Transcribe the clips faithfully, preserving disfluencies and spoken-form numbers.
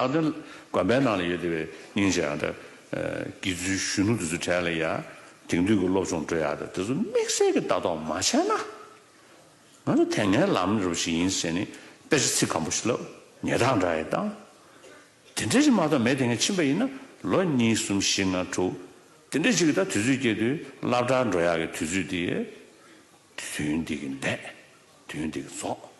ཨ་ད་དགོན་པའི་ནང་ལ་ཡོད་བསྡད་པའི་སྙིང་རྗེ་ཨ་ད་དགེ་ཚུལ་གཞོན་ནུ་དེ་ཚོའི་གྲས་ལ་ཡ་དེང་དུས་ཀྱི་སློབ་སྦྱོང་སྤྲོད་ཡག་ད་དེ་ཚོ་དམིགས་བསལ་གྱི་ལྟ་རྟོག་མ་བྱས་ན། ང་ཚོ་དེ་སྔའི་ལམ་རུ་ཞིག་ཡིན་ཟེར་ནས་དཔེ་ཆ་ཚིག་སྐམ་པོ་ཞིག་ལབ། ཉལ་ཐང་འདྲ་ཡི་བཏང་། དེ་འདྲ་ཞིག་མ་གཏོགས་མེད། དེ་སྔ་ཕྱིན་པ་ཡིན་ན་ལོ་གཉིས་གསུམ་བཞི་ལྔ་དྲུག་དེ་འདྲ་ཞིག་གི་ད་དུས་ཚོད་སྐྱེལ་དུས་སློབ་གྲྭར་འགྲོ་ཡག་གི་དུས་ཚོད་དེ་དུས་ཡུན་འདི་གི་འདས། དུས་ཡུན་འདི་གི་རྫོགས།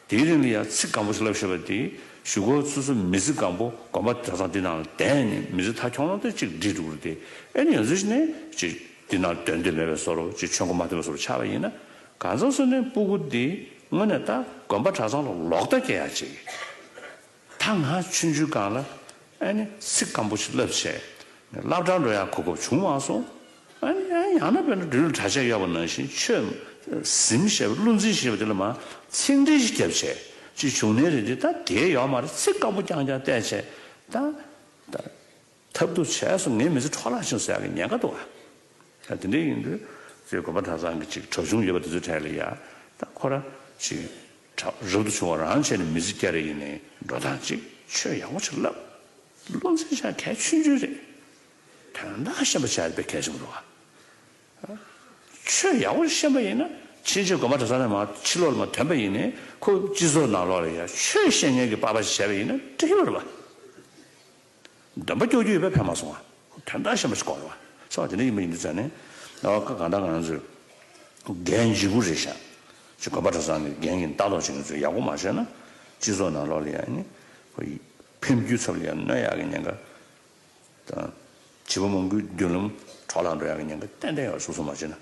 དེའི་རིང་ལ་ཡང་ཚིག་སྐམ་པོ་ཞིག་ལབ་ཤེས་པ་དེ་གཞུག་གུ་སོ་སོ་མི་ཚེ་གང་པོ་དགོན་པ་གྲྭ་ཚང་འདི་ནང་ལ་བསྡད་ནས་མི་ཚེ་མཐའ་འཁྱོངས་ལ་དེ་གཅིག་འགྲིག་འགྲོ་གི་རེད་དེ། ཨེ་ནི་ཡང་ཚོད་ནས་གཅིག་འདི་ནང་དོན་དེ་མེད་པའི་བཟོ་འདྲ་གཅིག་ཆོས་མགོ་མ་ཐོན་པའི་བཟོ་འདྲ་ཆགས་པ་ཡིན་ན། གང་ཟག་སོ་ནས་སྤུ་གུ་འདི་དངོས་གནས་ད་དགོན་པ་གྲྭ་ཚང་ལ་ལོག་ལྟ་སྐྱེ་ཡག་ཅིག་ད་ང་ཆུང་ཆུང་སྒང་ལ་ཨ་ནི་ཚིག་སྐམ་པོ་ཞིག་ལབ་བྱས། སློབ་གྲྭར་འགྲོ་ཡག་གོ་སྐབས་བྱུང་མ་སོང་། ཨ་ནི་ཨ་ཡང་ན་དཔེར་ན་འགྲུལ་གྲྭ་ཆས་གཡོག་པ་ནང་བཞིན་ཆོས་ཟིན་བྱས་པ་བློ་འཛིན་བྱས་པ་དེ་ལ་མ་ཚིག་འགྲེལ་ཞིག་བརྒྱབ་བྱས་ཅིག་བྱུང་ནའི་རེད་དེ། ད་དེ་ཡོད་མ་རེད། ཚིག་སྐམ་པོ་རྐྱང་རྐྱང་བལྟས་བྱས་ད་ད། ཐབས་སྡུག་བྱས་སོང་། ངའི་མི་ཚེ་འཕྲོ་བརླག་བྱུང་ཟེར་ཡག་གི་ཉེན་ཁ་འདུག་ག་ད་དེ་འདྲ་ཡིན་དུས་ཚོད་དགོན་པ་གྲྭ་ཚང་གི་ཅིག་གྲྭ་ཆུང་ཡོད་པ་དེ་ཚོའི་གྲས་ལ་ཡ་ད་ཁོ་ར་ཅིག་གྲྭ་རབ་ཏུ་བྱུང་བ་རང་བྱས་ནས་མི་ཚེ་སྐྱེལ་རེ་ཡིན་ནའི་འགྲོ་སྟངས་ཅིག་ཆོས་ཡག་པོ་ཅིག་ལབ། བློ་འཛིན་བྱ་གལ་ཆུང་ཆུང་རེད། དོན་དག་ཤེས་པ་བྱ་ཡག་དཔེ་གལ་ཆེན་པོ་འདུག་ག་ཆོས་ཡག་པོ་ཤེས་པ་ཡིན་ན་ཕྱིན་ཆད་དགོན་པ་གྲྭ་ཚང་ནས་མར་ཕྱི་ལོགས་ལ་མར་ཐོན་པ་ཡིན་ནའི་ཁོ་སྤྱི་ཚོགས་ནང་ལོགས་ལ་ཡ་ཆོས་ཤེས་མཁན་གྱི་པ་ཕ་ཞིག་བྱས་པ་ཡིན་ན་འགྲིག་གི་རེད་པ། འདོན་པ་སྐྱོ་སྐྱོ་ཡོད་པས་ཕན་མ་སོང་བ། དོན་དག་ཤེས་པ་ཞིག་དགོས་རེད་བ། ས་བ་དེ་འདྲ་ཡིན་པ་ཡིན་དུས་ཙང་ནས་ཨ་ཁ་གང་ལྟར་ང་རང་ཚོས་འགན་ལྗིད་པོ་རེད་ཤག་ཅིག་དགོན་པ་གྲྭ་ཚང་གི་འགན་གྱི་ལྟ་རྟོག་བྱེད་མཁན་ཚོས་ཡག་པོ་མ་བྱས་ན་སྤྱི་ཚོགས་ནང་ལོགས་ལ་ཡ་ནི་ཁོ་ཡི་འཕེལ་འགྱུར་ཚབ་ལ་ཡ་གནོད་ཡག་གི་ཉེན་ཁ་དང་། བྱིས་པ་མང་པོའི་མདུན་ལམ་འཕྲོ་བརླག་འགྲོ་ཡག་གི་ཉེན་ཁ་ཏན་ཏན་ཡོད། སོ་སོ་མ་བྱས་ན།